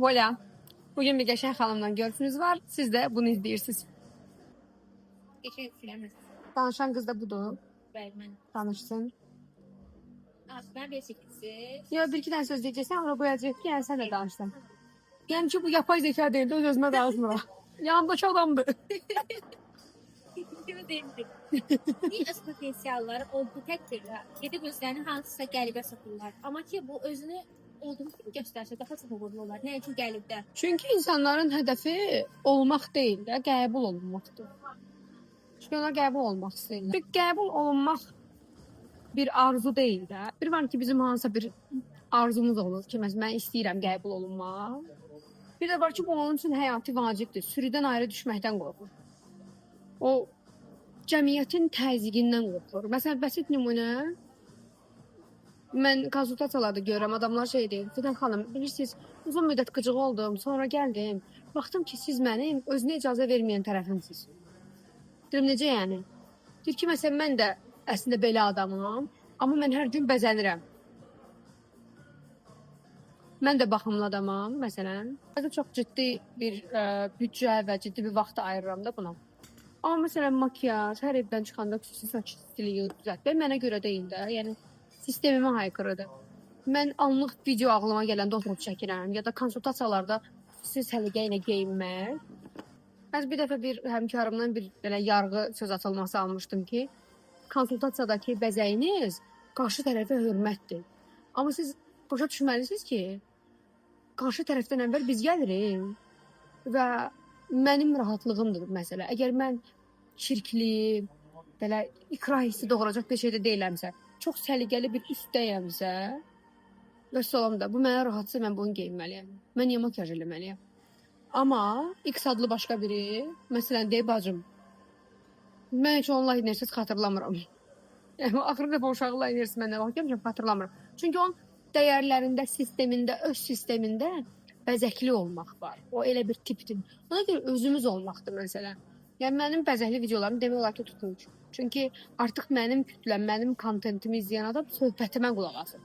Vola. Bugün bir qəşəng xanımla görüşünüz var. Siz də bunu izləyirsiniz. Geçen filmimiz. Danışan qız da budur. Bəli, mən. Danışsın. Mən 1.8-i. Ya bir iki dənə söz deyəcəksən, ora qoyacaq ki, yəni sən də danışsan. Yəni ki, bu yapay zeka deyil, öz özümə danışmıram. Yanımdakı adamdır. Kimi deyirdik. Niyə öz potensialları olduğu təqdirdə gedib özlərini hansısa qəlibə soxurlar. Amma ki, bu özünü olduğu kimi göstərsə daha çox uğurlu olar. Nəinki qəlibdə. Çünki insanların hədəfi olmaq deyil də, qəbul olunmaqdır. Çünki onlar qəbul olmaq istəyirlər. Bir qəbul olunmaq bir arzu deyil də. Bir var ki, bizim hansısa bir arzumuz olur ki, məsələn, mən istəyirəm qəbul olunmaq. Bir də var ki, bu onun üçün həyati vacibdir. Sürüdən ayrı düşməkdən qorxur. O cəmiyyətin təzyiqindən qorxur. Məsələn, bəsit nümunə mən konsultasiyalarda görürəm, adamlar şey deyir: "Fidan xanım, bilirsiniz, uzun müddət qıcıq oldum, sonra gəldim. Baxdım ki, siz mənim özünə icazə verməyən tərəfimsiz." Deyirəm, necə yəni? Deyir ki, məsələn, mən də əslində belə adamam, amma mən hər gün bəzənirəm. Mən də baxımlı adamam, məsələn. Mən də çox ciddi bir büdcə və ciddi bir vaxt ayırıram da buna. Amma məsələn, makiyaj, hər evdən çıxanda xüsusi saç stili düzəltmək mənə görə deyil də, yəni sistemimə aykırıdır. Mən anlıq video ağlıma gələndə oturub çəkirəm ya da konsultasiyalarda xüsusi səliqə ilə geyinmək. Mən bir dəfə bir həmkarımdan bir belə yarğı söz atılması almışdım ki, konsultasiyadakı bəzəyiniz qarşı tərəfə hörmətdir. Amma siz başa düşməlisiniz ki, qarşı tərəfdən əvvəl biz gəlirik və mənim rahatlığımdır bu məsələ. Əgər mən çirkli, belə ikrah hissi doğuracaq bir şeydə deyiləmsə, çox səliqəli bir üstdəyəmsə, vəssalam da, bu mənə rahatsa mən bunu geyinməliyəm. Mən niyə makiyaj eləməliyəm? Amma X adlı başqa biri, məsələn, deyir bacım, mən heç onun linersiz xatırlamıram. Yəni axırıncı dəfə uşağı linersiz mən nə vaxt görmüşəm xatırlamıram. Çünki onun dəyərlərində, sistemində, öz sistemində bəzəkli olmaq var. O elə bir tipdir. Ona görə özümüz olmaqdır məsələ. Yəni mənim bəzəkli videolarım demək olar ki, tutmur. Çünki artıq mənim kütləm, mənim kontentimi izləyən adam söhbətimə qulaq asır.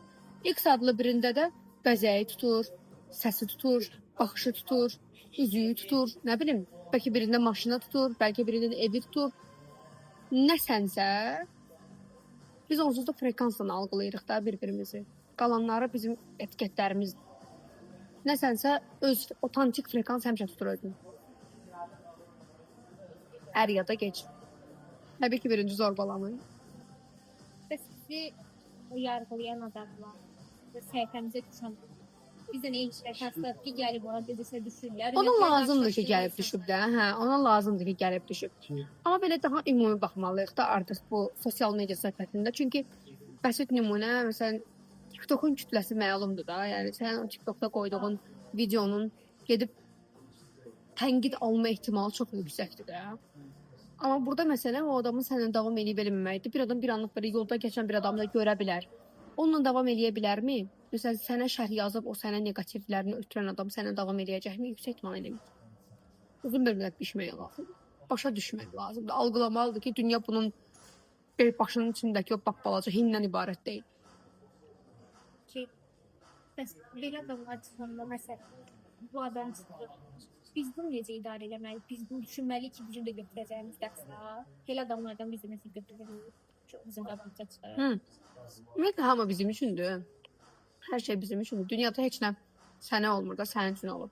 X adlı birində də bəzəyi tutur, səsi tutur, baxışı tutur, üzüyü tutur, nə bilim, bəlkə birində maşına tutur, bəlkə birinin evi tutur. Nə sənsə, biz onsuz da frekansla algılayırıq da bir-birimizi. Qalanları bizim etiketlərimizdir. Nə sənsə öz otantik frekans həmişə tutur özünü. Hər ya da geç. Təbii ki, birinci zorbalanır. Və sizi yargılayan adamlar, səhifəmizə düşən bizdən eyni hansılar ki, gəlib ona bizə düşürlər. Ona lazımdır ki, gəlib düşüb də. Hə, ona lazımdır ki, gəlib düşüb. Amma belə daha ümumi baxmalıyıq da artıq bu sosial media söhbətində. Çünki bəsit nümunə, məsələn, TikTokun kütləsi məlumdur da. Yəni sənin o TikTokda qoyduğun videonun gedib tənqid alma ehtimalı çox yüksəkdir də. Amma burada məsələ o adamın səninlə davam eləyib eləməməkdir. Bir adam bir anlıq belə yolda keçən bir adamı da görə bilər. Onunla davam eləyə bilərmi? Məsələn, sənə şərh yazıb o sənə neqativlərini ötürən adam sənə davam eləyəcəkmi? Yüksək ehtimal eləməyəcək. Uzun bir müddət bişmək lazımdır. Başa düşmək lazımdır. Algılamalıdır ki, dünya bunun bir başının içindəki o balaca hindən ibarət deyil. Ki, bəs belə adamlar çıxanda məsələn, bu adam çıxır. Biz bunu necə idarə eləməliyik? Biz bunu düşünməliyik ki, bizim də götürəcəyimiz dərslər. Belə adamlardan biz də məsələn götürməliyik. Çox bizim qabağımıza çıxır. Ümumiyyətlə hamı bizim üçündür. Hər şey bizim üçündür. Dünyada heç nə sənə olmur da, sənin üçün olur.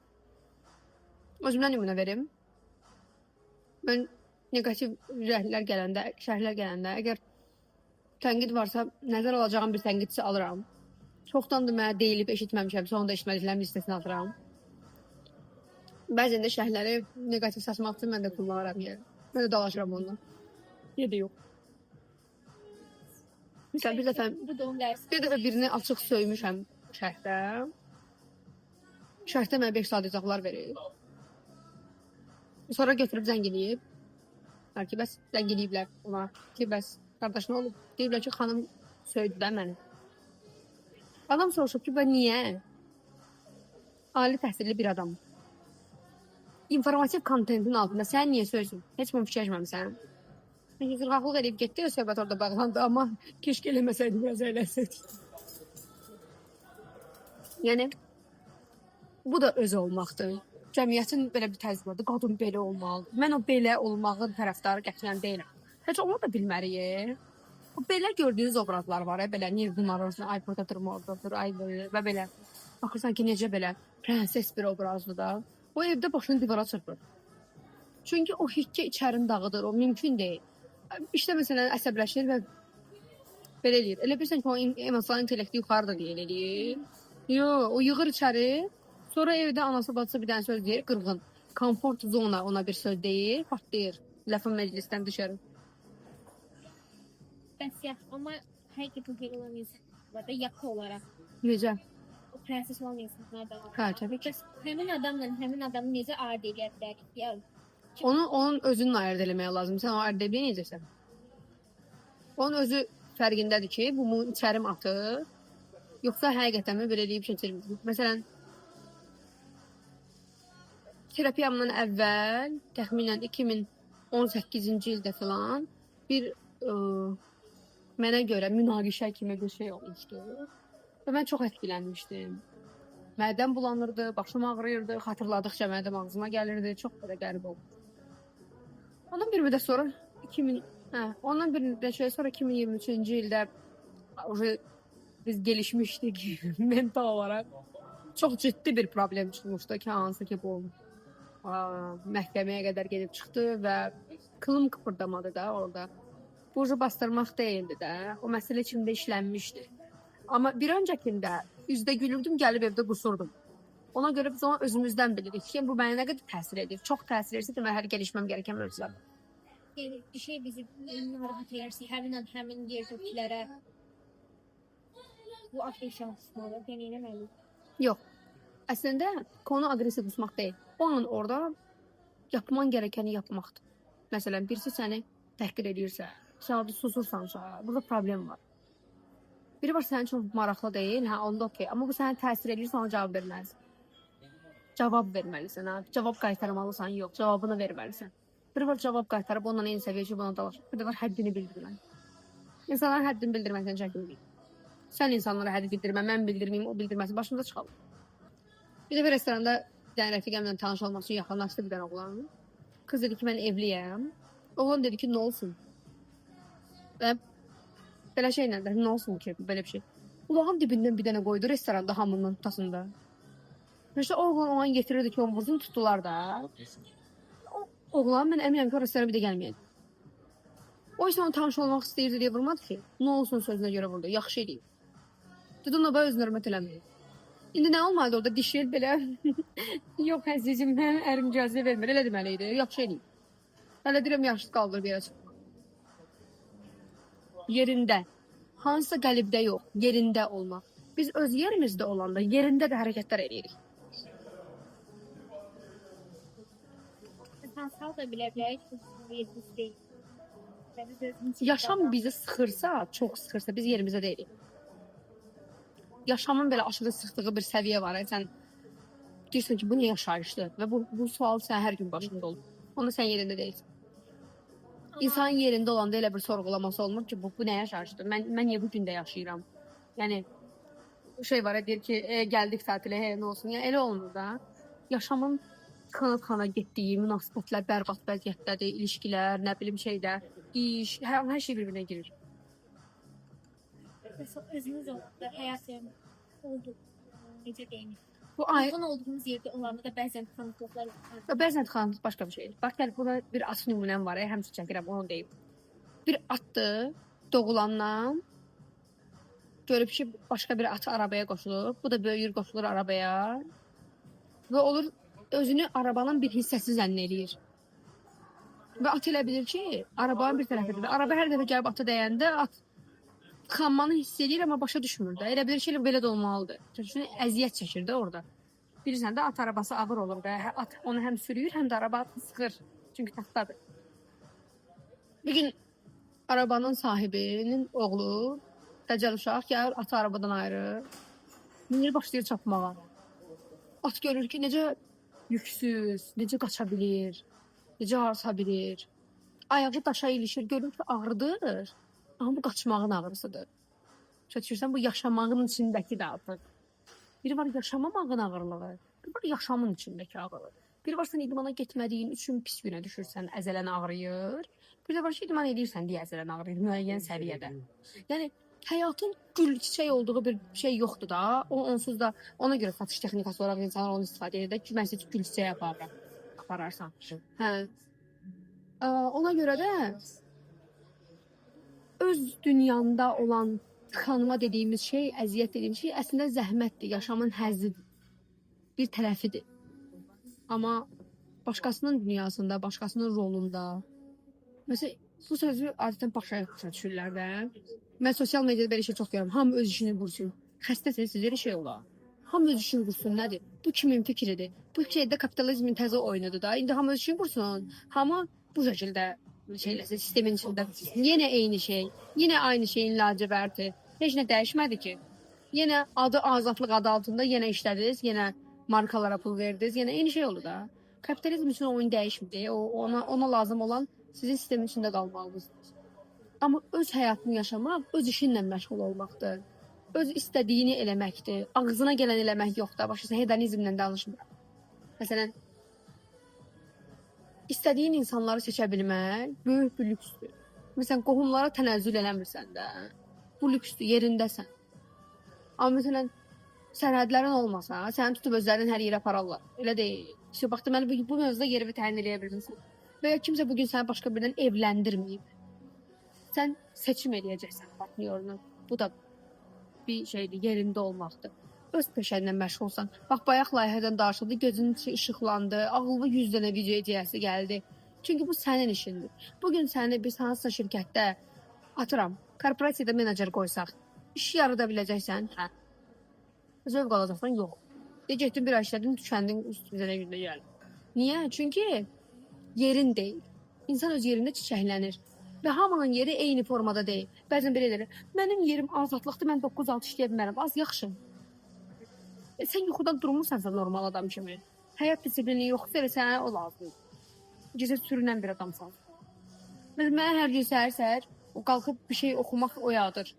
Özümdən nümunə verim. Mən neqativ şərhlər gələndə, əgər tənqid varsa, nəzər alacağım bir tənqidçi alıram. Çoxdandır mənə deyilib eşitməmişəm, sonra da eşitmədiklərim listəsini atıram. Bəzən də şərhləri neqativ saçmaq üçün mən də kullanıram yəni. Mən də dalaşıram onunla. Yedi yox. Məsələn, bir dəfə birini açıq söymüşəm şərhdə. Şərhdə mənə 5 saat izahlar verir. Sonra götürüb zəng eləyib. Ki, bəs zəng eləyiblər ona. Ki, bəs qardaş nə olub? Deyiblər ki, xanım söydü də məni. Adam soruşub ki, bə niyə? Ali təhsilli bir adam. İnformativ kontentin altında sən niyə söysün? Heç bunu fikirləşməmisən. Qırğaqlıq eləyib getdi, o söhbət orada bağlandı, amma keşke eləməsəydi, biraz eləsəydi. Yəni, Bu da öz olmaqdır. Cəmiyyətin belə bir tərzi vardır. Qadın belə olmalıdır. Mən o belə olmağın tərəfdarı qətiyyən deyiləm. Heç onu da bilməliyik. O belə gördüyünüz obrazlar var, ya, belə Nirvana olsun, ay burada durur, ay belə və belə. Baxırsan ki, necə belə prenses bir obrazdır da. O evdə başını divara çırpır. Çünki o hikkə içərini dağıdır, o mümkün deyil. İşdə məsələn əsəbləşir və belə eləyir. Elə bilirsən ki, onun emosional intellekti yuxarıdır deyə elə eləyir. Yo, o yığır içəri. Sonra evdə anası bacısı bir dənə söz deyir, qırğın. Komfort zona ona bir söz deyir, partlayır. Lafın məclisdən dışarı. Bəs yaxşı, amma həqiqətən belə olan insanlar var da yaxı olaraq. Necə? O prenses olan insanlar da var. Hə, təbii ki. Bəs həmin adamla həmin adamı necə ayırd edə bilərik? Ya Onu onun özünün ayırd eləmək lazım. Sən onu ayırd edə bilməyəcəksən. Onun özü fərqindədir ki, bu bunu içərim atır. Yoxsa həqiqətən mi belə eləyib keçirir. Məsələn, terapiyamdan əvvəl, təxminən 2018-ci ildə filan bir mənə görə münaqişə kimi bir şey olmuşdu. Və mən çox ətkilənmişdim. Mədəm bulanırdı, başım ağrıyırdı, xatırladıqca mədəm ağzıma gəlirdi. Çox belə qəribə oldu. Ondan bir müddət sonra 2000 ondan bir müddət şey sonra 2023-cü ildə уже biz gelişmişdik mental olaraq. Çox ciddi bir problem çıxmışdı ki, hansı ki bu məhkəməyə qədər gedib çıxdı və kılım kıpırdamadı da orada. Bu уже bastırmaq deyildi də. O məsələ içimdə işlənmişdi. Amma bir öncəkində üzdə gülürdüm, gəlib evdə qusurdum. Ona görə biz onu özümüzdən bilirik ki, bu mənə nə qədər təsir edir. Çox təsir edirsə, deməli hər gelişməm gerəkən mövzular. Yəni bir şey bizi narahat edirsə, həmin an həmin yerdəkilərə bu aqressiya olmalı. Yəni eləməliyik. Yox. Əslində konu aqressiya qusmaq deyil. O an orada yapman gərəkəni yapmaqdır. Məsələn, birisi səni təhqir edirsə, sən orada susursansa, burada problem var. Biri var sənin üçün maraqlı deyil, hə, onda okey. Amma bu sənə təsir edirsə, ona cavab verməlisən. Cavab verməlisən, hə. Cavab qaytarmalısan, yox, cavabını verməlisən. Biri var cavab qaytarıb onunla eyni səviyyəyə düşüb ona dalaşır. Bir də var həddini bildirmək. İnsanların həddini bildirməkdən çəkinmir. Sən insanlara hədd bildirmə, mən bildirməyim, o bildirməsin, başımıza çıxalım. Bir dəfə restoranda bir dənə rəfiqəmlə tanış olmaq üçün yaxınlaşdı bir dənə oğlan. Qız dedi ki, mən evliyəm. Oğlan dedi ki, nə olsun? Və belə şeylə də nə olsun ki, belə bir şey. Qulağın dibindən bir dənə qoydu restoranda hamının ortasında. İşte o oğlan o an getirirdi ki, onu vursun, tutdular da. O oğlan mən əminəm ki, o restorana bir də gəlməyəcək. O isə onu tanış olmaq istəyirdi deyə vurmadı ki. Nə olsun sözünə görə vurdu. Yaxşı eləyib. Dedi ona bax özünü hörmət eləmir. İndi nə olmalıdır orada dişil belə? Yox əzizim, mən ərim icazə vermir. Elə deməli idi. Yaxşı eləyib. Hələ deyirəm yaxşı qaldır bir yerə çıxma. Yerində. Hansısa qəlibdə yox, yerində olmaq. Biz öz yerimizdə olanda yerində də hərəkətlər eləyirik. Hansal da bilə bilərik ki, bizim yerimiz deyil. Və biz özümüz Yaşam bizi sıxırsa, çox sıxırsa biz yerimizdə deyilik. Yaşamın belə aşırı sıxdığı bir səviyyə var. Sən deyirsən ki, bu nə yaşayışdır və bu sual sən hər gün başında olur. Onda sən yerində deyilsən. İnsanın yerində olanda elə bir sorğulaması olmur ki, bu nə yaşayışdır? Mən niyə bu gündə yaşayıram? Yəni şey var ya deyir ki, gəldik tatilə, hey, nə olsun? Yəni elə olmur da. Yaşamın xana-xana getdiyi münasibətlər bərbad vəziyyətdədir, ilişkilər, nə bilim şeylər, iş, hər şey bir-birinə girir. Mesela özümüz olanda həyat oldu. Necə deyim? Bu ay Uyğun olduğumuz yerdə olanda da bəzən tıxanıqlıqlar olur. Bəzən tıxanıqlıq başqa bir şeydir. Bax gəl buna bir at nümunəm var, həmişə çəkirəm, onu deyim. Bir atdır, doğulandan görüb ki, başqa bir at arabaya qoşulub. Bu da böyüyür, qoşulur arabaya. Və olur özünü arabanın bir hissəsi zənn eləyir. Və at elə bilir ki, arabanın bir tərəfidir. Və araba hər dəfə gəlib ata dəyəndə at tıxanmanı hiss eləyir, amma başa düşmür də. Elə bilir ki, elə belə də olmalıdır. Çünki əziyyət çəkir də orada. Bilirsən də at arabası ağır olur və at onu həm sürüyür, həm də araba atı sıxır. Çünki taxtadır. Bir gün arabanın sahibinin oğlu dəcəl uşaq gəlir atı arabadan ayırır. Minir başlayır çapmağa. At görür ki, necə yüksüz, necə qaça bilir, necə arta bilir. Ayağı daşa ilişir, görür ki, ağrıdır. Amma bu qaçmağın ağrısıdır. Başa düşürsən, bu yaşamağın içindəki də artıq. Biri var yaşamamağın ağırlığı. Bir var yaşamın içindəki ağrı. Bir var sən idmana getmədiyin üçün pis günə düşürsən, əzələn ağrıyır. Bir də var ki, idman edirsən deyə əzələn ağrıyır müəyyən səviyyədə. Yəni həyatın gül çiçək olduğu bir şey yoxdur da. O onsuz da ona görə satış texnikası olaraq insanlar onu istifadə edir də ki, mən sizi gül çiçəyə aparıram. Apararsan. Hə. Ona görə də öz dünyanda olan tıxanma dediyimiz şey, əziyyət dediyimiz şey əslində zəhmətdir, yaşamın həzzidir. Bir tərəfidir. Amma başqasının dünyasında, başqasının rolunda. Məsələn, bu sözü adətən başa düşürlər də. Mən sosial mediada belə şey çox görürəm. Hamı öz işini qursun. Xəstəsiniz, siz elə şey olar. Hamı öz işini qursun, nədir? Bu kimin fikridir? Bu şeydə kapitalizmin təzə oyunudur da. İndi hamı öz işini qursun. Hamı bu şəkildə şeyləsin, sistemin içində. Yenə eyni şey. Yenə aynı şeyin lacivərti. Heç nə dəyişmədi ki. Yenə adı azadlıq adı altında yenə işlədiniz, yenə markalara pul verdiniz, yenə eyni şey oldu da. Kapitalizm üçün oyun dəyişmedi. O ona lazım olan sizin sistemin içində qalmağınızdır. Amma öz həyatını yaşamaq, öz işinlə məşğul olmaqdır. Öz istədiyini eləməkdir. Ağzına gələn eləmək yox da, başqası hedonizmlə danışmıram. Məsələn, istədiyin insanları seçə bilmək böyük bir lüksdür. Məsələn, qohumlara tənəzzül eləmirsən də. Bu lüksdür, yerindəsən. Amma məsələn, sərhədlərin olmasa, səni tutub özlərinin hər yerə apararlar. Elə deyil. İşte bax deməli bu mövzuda yerimi təyin eləyə bilmirsən. Və ya kimsə bu gün səni başqa birindən evləndirməyib. Sən seçim eləyəcəksən partnyorunu. Bu da bir şeydir, yerində olmaqdır. Öz peşənlə məşğulsan. Bax bayaq layihədən danışıldı, gözünün içi işıqlandı, ağlıma 100 dənə video ideyası gəldi. Çünki bu sənin işindir. Bu gün səni biz hansısa şirkətdə atıram, korporasiyada menecer qoysaq, iş yarada biləcəksən, hə. Zövq alacaqsan, yox. De getdin bir ay işlədin, tükəndin, üstümüzə nə gündə gəldin. Niyə? Çünki yerin deyil. İnsan öz yerində çiçəklənir. Və hamının yeri eyni formada deyil. Bəzən belə deyir. Mənim yerim azadlıqdır, mən 9-6 işləyə bilmərəm. Az yaxşı. Sən yuxudan durmursansa normal adam kimi. Həyat disiplini yoxsa elə sənə o lazımdır. Gecə sürünən bir adamsan. Məsələn, mənə hər gün səhər-səhər o qalxıb bir şey oxumaq oyadır.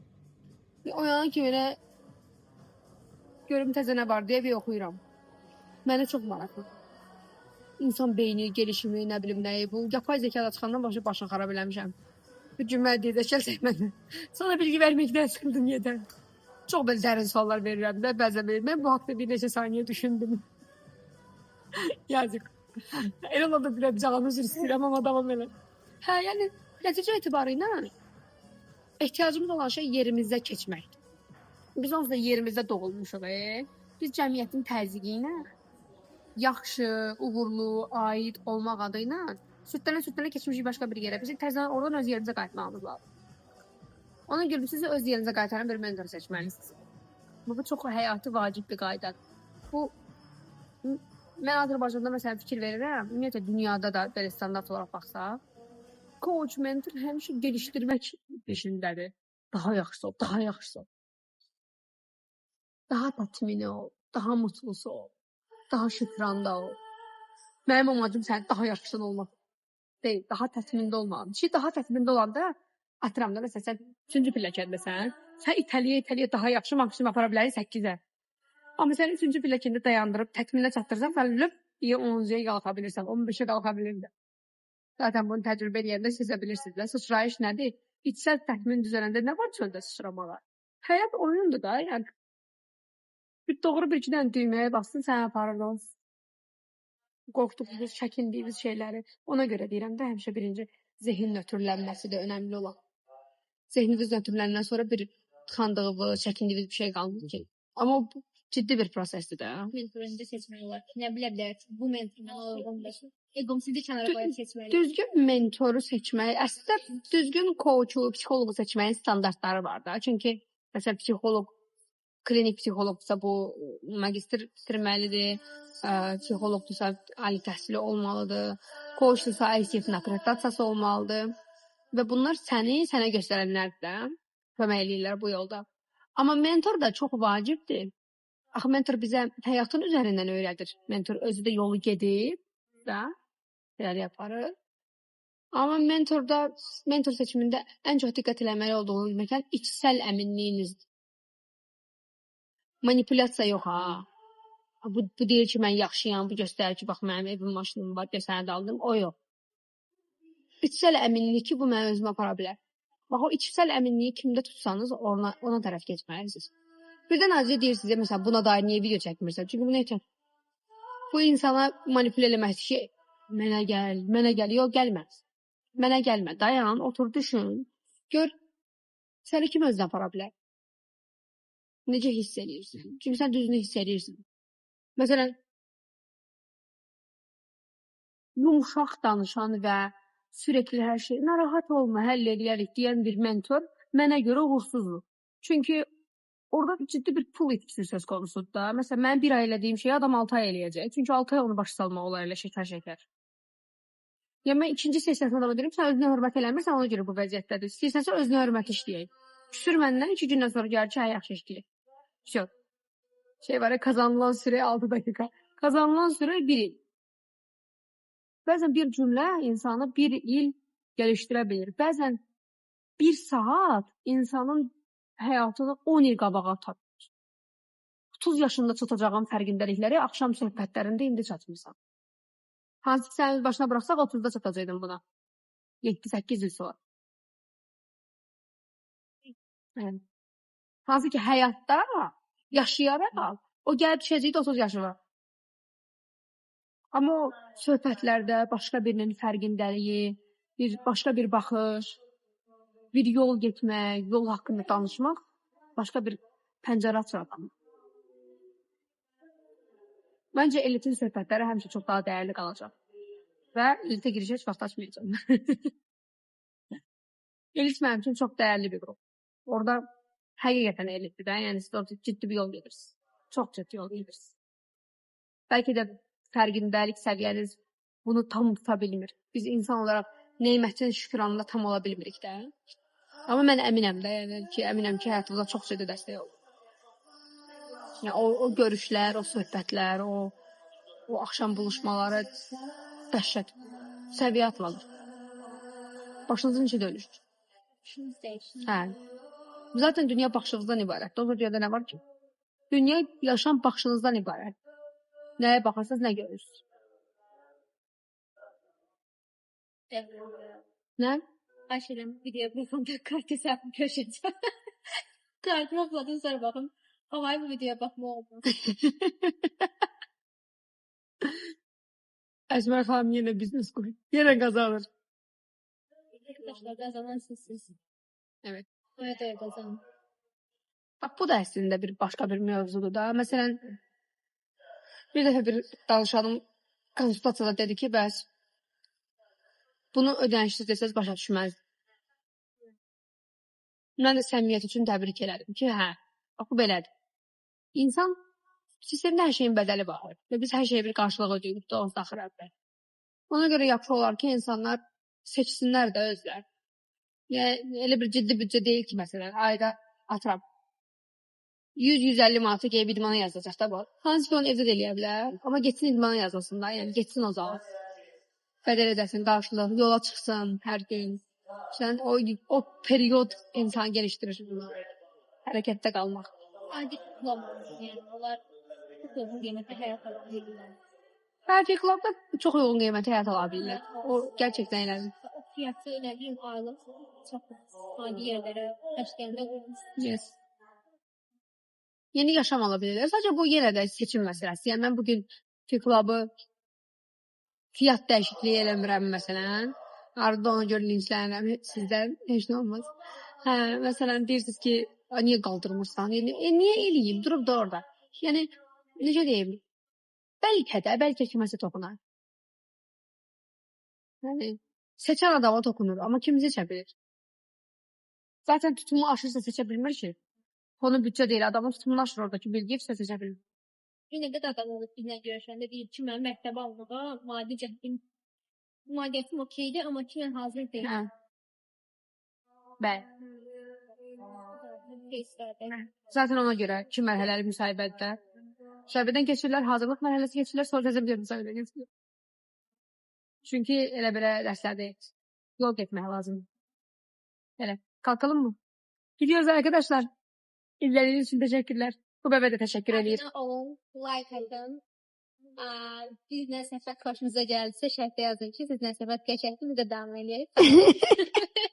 Oyanan kimi elə görüm təzə nə var deyə bir oxuyuram. Mənə çox maraqlı. İnsan beyni, gelişimi, nə bilim nəyi bu. Yapay zəka da çıxandan başı başını xarab eləmişəm. Bir gün mənə deyəcək, gəlsək mənə. Sana bilgi verməkdən sıxıldım yedər. Çox belə dərin suallar verirəm də bəzən belə. Mən bu haqda bir neçə saniyə düşündüm. Yazık. Elə ola da biləm, canım üzr istəyirəm, amma davam elə. Hə, yəni nəticə etibarı ilə ehtiyacımız olan şey yerimizdə keçməkdir. Biz onsuz da yerimizdə doğulmuşuq. Biz cəmiyyətin təzyiqi ilə yaxşı, uğurlu, aid olmaq adı ilə sürtlənə-sürtlənə keçmişik başqa bir yerə. Bizim təzədən oradan öz yerimizə qayıtmağımız lazım. Ona görə sizi öz yerinizə qaytaran bir mentor seçməlisiniz. Bu çox həyati vacib bir qaydadır. Bu mən Azərbaycanda məsələn fikir verirəm, ümumiyyətlə dünyada da belə standart olaraq baxsaq, coach, mentor həmişə gelişdirmək peşindədir. Daha yaxşısı ol, daha yaxşısı ol. Daha tatmini ol, daha mutlusu ol, daha şükranda ol. Mənim amacım sənin daha yaxşısın olmaq deyil, daha təsmində olmaqdır. Ki, daha təsmində olanda atıram da, məsələn, sən 3-cü pilləkəndəsən, sən itəliyə-itəliyə daha yaxşı maksimum apara bilərsən 8-ə. Amma sən 3-cü pilləkəndə dayandırıb təsminə çatdırsan, sən löp deyə 10-cuya qalxa bilirsən, 15-ə qalxa bilirsən. Zaten bunu təcrübə eləyəndə sezə bilirsiniz də. Sıçrayış nədir? İçsəl təxmin düzələndə nə var çöldə sıçramağa? Həyat oyundur da, yəni. Bir doğru bir iki dənə düyməyə bassın, səni aparır o. Qorxduğumuz, çəkindiyimiz şeyləri. Ona görə deyirəm də, həmişə birinci zehin nötrlənməsi də önəmli olan. Zehniniz nötrləndən sonra bir tıxandığınız, çəkindiyiniz bir şey qalmır ki. Amma bu ciddi bir prosesdir də. Mentoru necə seçmək olar? Nə bilə bilər ki, bu mentor mənə uyğundur. Egomu necə kənara qoyub seçməliyəm? Düzgün mentoru seçmək, əslində düzgün coachu, psixoloqu seçməyin standartları var da. Çünki məsələn psixoloq, klinik psixoloqdursa bu magistr bitirməlidir, psixoloqdursa ali təhsili olmalıdır, coachdursa ICF-in akkreditasiyası olmalıdır. Və bunlar səni sənə göstərənlərdir də, kömək eləyirlər bu yolda. Amma mentor da çox vacibdir. Axı mentor bizə həyatın üzərindən öyrədir. Mentor özü də yolu gedib da irəli aparır. Amma mentor seçimində ən çox diqqət eləməli olduğunuz məkan içsəl əminliyinizdir. Manipulyasiya yox ha. Bu deyir ki, mən yaxşıyam, bu göstərir ki, bax mənim evim, maşınım var, sənəd aldım. O yox. İçsəl əminlik ki, bu məni özümə apara bilər. Bax o içsəl əminliyi kimdə tutsanız, ona tərəf getməlisiniz. Birdən Azizə deyir sizə, məsələn, buna dair niyə video çəkmirsən? Çünki bunu heç bu insana manipülə eləmək ki, mənə gəl, mənə gəl. Yox, gəlmə. Mənə gəlmə. Dayan, otur, düşün. Gör, səni kim özünə apara bilər? Necə hiss eləyirsən? Çünki sən düzünü hiss eləyirsən. Məsələn, yumşaq danışan və sürekli hər şey, narahat olma, həll eləyərik deyən bir mentor mənə görə uğursuzdur. Çünki orada ciddi bir pul itkisi söz konusudur da. Məsələn, mənim bir ay elədiyim şeyi adam 6 ay eləyəcək. Çünki 6 ay onu başa salmaq olar elə şəkər-şəkər. Yəni, mən ikinci sessiyasında adama deyirəm, sən özünə hörmət eləmirsən, ona görə bu vəziyyətdədir. İstəyirsənsə özünə hörmət işləyək. Küsür məndən, 2 gündən sonra gəlir ki, hə, yaxşı işləyək. Vəsə. Şey var ya, kazanılan süre 6 dakika. Kazanılan süre 1 il. Bəzən bir cümlə insanı 1 il geliştirə bilir. Bəzən 1 saat insanın həyatını 10 il qabağa ata bilir. 30 yaşında çatacağın fərqindəlikləri axşam söhbətlərində indi çatmısan. Hansı ki, sənin başına buraxsaq 30-da çatacaqdın buna. 7-8 il sonra. Yəni, hansı ki, həyatda yaşayaraq o gəlib düşəcəkdi 30 yaşına. Amma o söhbətlərdə başqa birinin fərqindəliyi, başqa bir baxış, bir yol getmək, yol haqqında danışmaq başqa bir pəncərə açır adamı. Məncə elitin söhbətləri həmişə çox daha dəyərli qalacaq. Və elitə girişə heç vaxt açmayacağam. Elit mənim üçün çox dəyərli bir qrup. Orada həqiqətən elitdir də, yəni siz orada ciddi bir yol gedirsiniz. Çox ciddi yol gedirsiniz. Bəlkə də fərqindəlik səviyyəniz bunu tam tuta bilmir. Biz insan olaraq nemətin şükranında tam ola bilmirik də. Amma mən əminəm də, yəni ki, əminəm ki, həyatımıza çox ciddi dəstək olur. Yəni, o görüşlər, o söhbətlər, o axşam buluşmaları dəhşət, səviyyə atlanır. Başınızın içi dönür. Başınız dəyişir. Hə. Zaten dünya baxışınızdan ibarətdir. O dünyada nə var ki? Dünya yaşam baxışınızdan ibarət. Nəyə baxarsanız, nə görürsünüz? Evet. Nə? Ayşe'yle video baxanda kart hesabı görüşeceğim. Kartımı atladım sonra baxım. Havayı bu videoya baxma olmaz. Əsmər xanım yenə biznes qurur. Yenə qazanır. Arkadaşlar qazanan sizsiniz. Evet. Evet, evet qazanın. Bax, bu da əslində bir başqa bir mövzudur da. Məsələn, bir dəfə bir danışanım konsultasiyada dedi ki, bəs bunu ödənişsiz desəz başa düşməz. Mən də səmimiyyət üçün təbrik elədim ki, hə, bax, bu belədir. İnsan sistemdə hər şeyin bədəli var və biz hər şeyə bir qarşılıq ödəyirik də onsuz axır əvvəl. Ona görə yaxşı olar ki, insanlar seçsinlər də özlər. Yəni, elə bir ciddi büdcə deyil ki, məsələn, ayda atıram 100-150 manata gəlib idmana yazılacaq da bu. Hansı ki, onu evdə də eləyə bilər, amma getsin idmana yazılsın da, yəni getsin o zaman. Bədəl ödəsin, qarşılıq, yola çıxsın hər gün. Sən o period insanı geliştirir. Hərəkətdə qalmaq. Adi kullanmalı. Yəni onlar çox uyğun qiymətli həyat ala bilirlər. Bəlkə klubda çox uyğun qiymətli həyat ala bilirlər. O gerçekten elədir. O fiyatı nə bilim aylıq çox adi yerlərə təşkildə olmuş. Yes. Yeni yaşam ala bilirlər. Sadəcə bu yenə də seçim məsələsi. Yəni mən bugün F-Club'ı fiyat dəyişikliyi eləmirəm məsələn. Arada ona görə linçlənirəm sizdən. Heç nə olmaz. Hə, məsələn deyirsiniz ki, niyə qaldırmırsan? Yəni, niyə eləyim? Durub da orada. Yəni, necə deyim? Bəlkə də, bəlkə kiməsə toxunar. Yəni, seçən adama toxunur, amma kim seçə bilir? Zaten tutumu aşırsa seçə bilmir ki. Konu büdcə deyil, adamın tutumunu aşır oradakı bilgi, seçə bilmir. Bir nə qədər adam olub bizlə görüşəndə deyir ki, mən məktəbə almağa maddi cəhdim, maddiyyatım okeydir, amma ki, mən hazır deyiləm. Hə. Bəli. Zaten ona görə 2 mərhələli müsahibədə. Müsahibədən keçirlər, hazırlıq mərhələsi keçirlər, sonra təzə bir müsahibə keçirlər. Çünki elə belə dərslər deyil. Yol getmək lazımdır. Elə, kalkalım mı? Gidiyoruz arkadaşlar. İzlediğiniz için teşekkürler. Bu bəbə də təşəkkür eləyir. Abunə olun, like atın. Biz nə söhbət xoşunuza gəldisə şərhdə yazın ki, siz nə söhbət qəşəngdir, biz də davam eləyək.